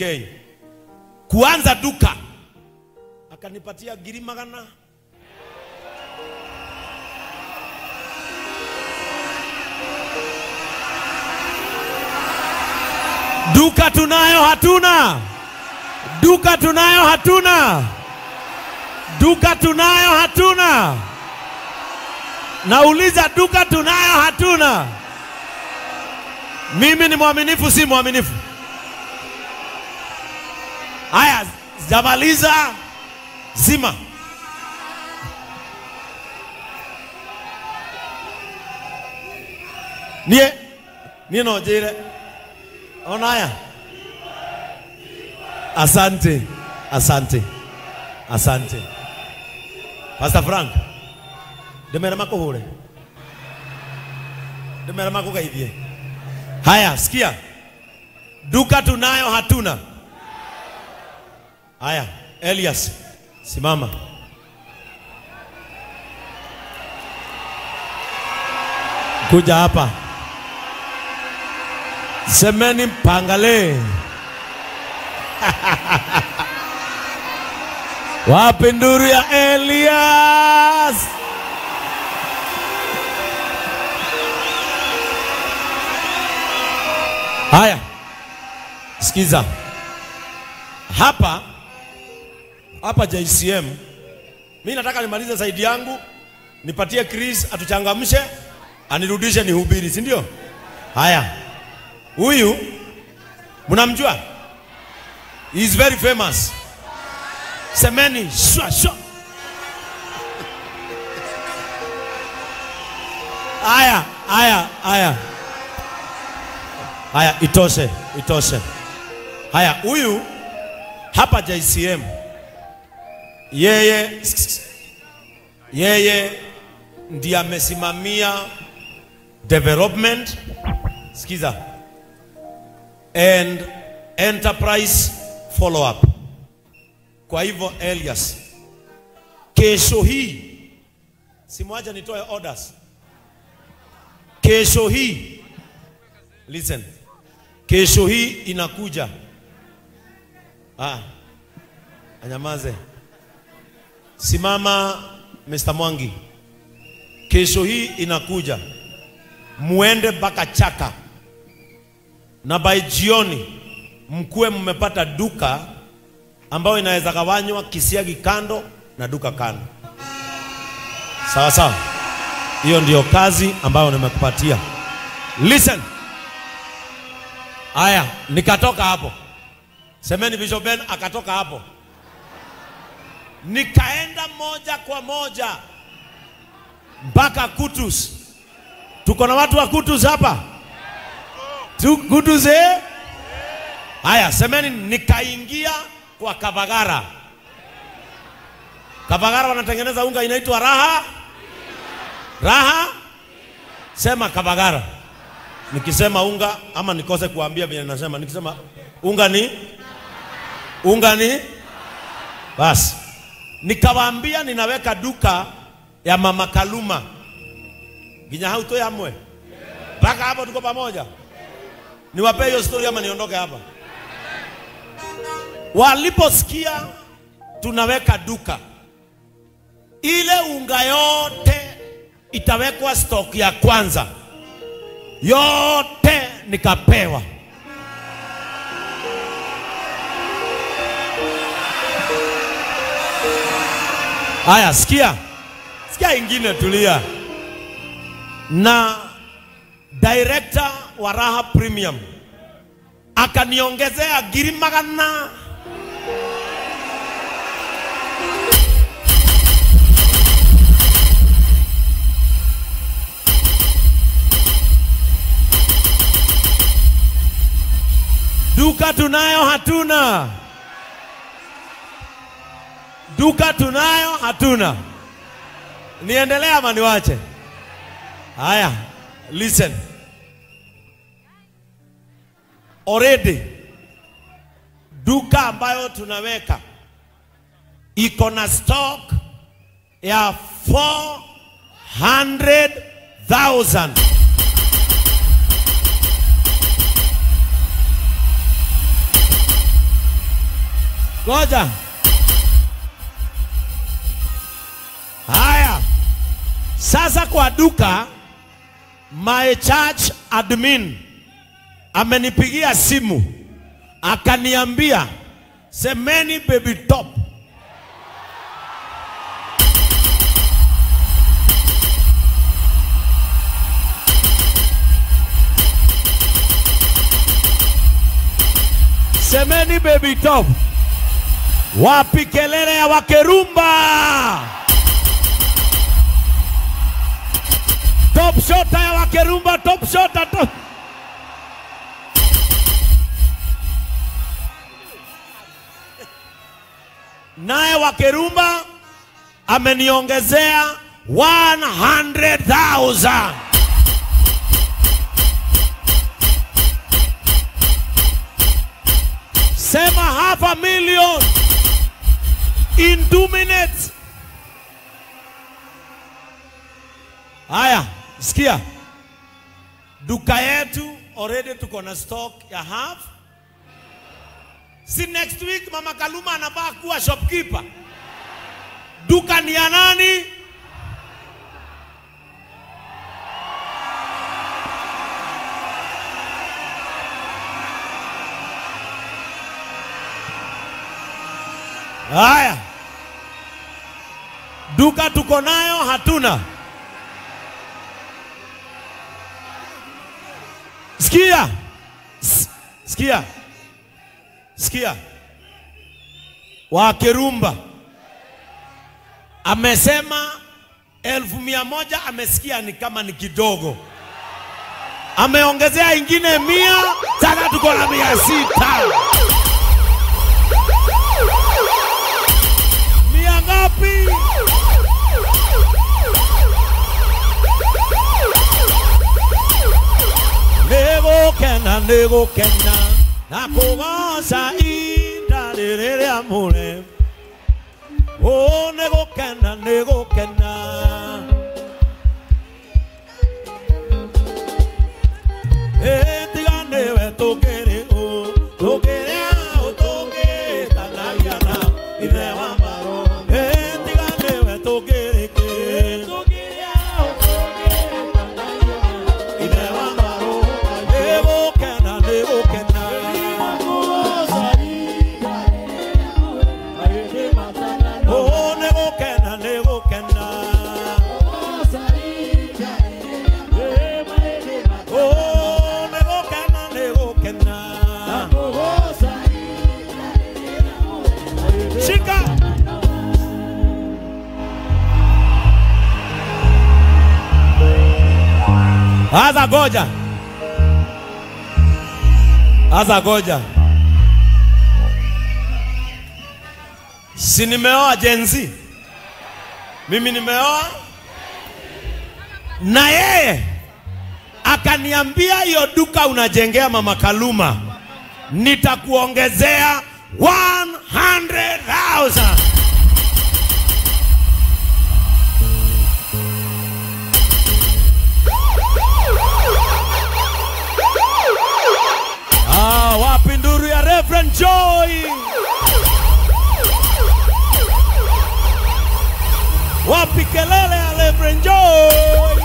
2K. Kuanza duka akanipatia ngiri magana. Duka tunayo hatuna? Duka tunayo hatuna? Duka tunayo hatuna? Nauliza, duka tunayo hatuna? Mimi ni mwaminifu, si mwaminifu? Haya, sijamaliza. Zima. Nie, nie no jire. Ona haya. Asante, asante, asante. Pastor Frank, ndemera makuhure, ndemera makugeithie. Haya, sikia. Duka tunayo hatuna? Haya, Elias, simama. Kuja hapa. Semeni mpangale. Wapi nduru ya Elias? Haya, sikiza. Hapa hapa JCM, mimi nataka nimalize zaidi yangu, nipatie Chris atuchangamshe, anirudishe nihubiri, si ndio? Haya. Huyu mnamjua? He is very famous. Semeni shwa shwa. Haya, haya, haya. Haya, itoshe, itoshe. Haya, huyu hapa JCM, yeye ndiye amesimamia development, sikiza, and enterprise follow up. Kwa hivyo Elias, kesho hii, simwacha nitoe orders. Kesho hii, listen, kesho hii inakuja. Ah, anyamaze. Simama Mr. Mwangi. Kesho hii inakuja. Muende mpaka Chaka. Na by jioni mkuwe mmepata duka ambayo inaweza gawanywa kisiagi kando na duka kando. Sawa sawa. Hiyo ndiyo kazi ambayo nimekupatia. Listen. Aya, nikatoka hapo. Semeni Bishop Ben akatoka hapo. Nikaenda moja kwa moja mpaka Kutus. Tuko na watu wa Kutus hapa? Kutus eh? Haya, semeni nikaingia kwa Kavagara. Kavagara wanatengeneza unga inaitwa Raha. Raha? Sema Kavagara. Nikisema unga ama nikose kuambia vile nasema. Nikisema unga ni? Unga ni? Basi. Nikawaambia ninaweka duka ya Mama Kaluma. Ginya hauto ya mwe. Mpaka hapo tuko pamoja. Niwape hiyo story ama niondoke hapa? Waliposikia tunaweka duka, ile unga yote itawekwa stock ya kwanza. Yote nikapewa. Aya, sikia. Sikia ingine, tulia. Na director wa Raha Premium akaniongezea ngiri magana. Duka tunayo hatuna? Duka tunayo hatuna? Niendelea ama niwache? Haya, listen. Already duka ambayo tunaweka iko na stock ya 400,000. Ngoja. Haya. Sasa kwa duka, my church admin amenipigia simu akaniambia semeni Baby Top. Semeni Baby Top. Wapi kelele ya Wakerumba? Top shota ya Wakerumba, top shota, top. Naye Wakerumba ameniongezea 100,000. Sema 500,000 in 2 minutes. Haya, sikia. Duka yetu already tuko na stock ya half. Si next week Mama Kaluma anafaa kuwa shopkeeper. Duka ni ya nani? Haya. Duka tuko nayo hatuna. Sikia. Sikia. Sikia. Wakerumba amesema 100,000, amesikia ni kama ni kidogo. Ameongezea ingine 100, sasa tuko na 600. 100 ngapi? Nego kena, nego kena, na kugosa inda lirere amore. Oh, nego kena, nego kena. Eh, tiga neve tokere o, tokere o toke tanayana, ide wa maro. Eh, tiga neve tokere ke, tokere o toke tanayana, ide wa maro. Nego kena, nego kena. Oh, nego kena, nego kena. Oh, nego kena, nego kena. Shika. Aza goja. Aza goja. Si nimeoa Gen Z. Mimi nimeoa. Na yeye akaniambia hiyo duka unajengea Mama Kaluma, nitakuongezea 100,000. Ah, wapi nduru ya Reverend Joy? Wapi kelele ya Reverend Joy?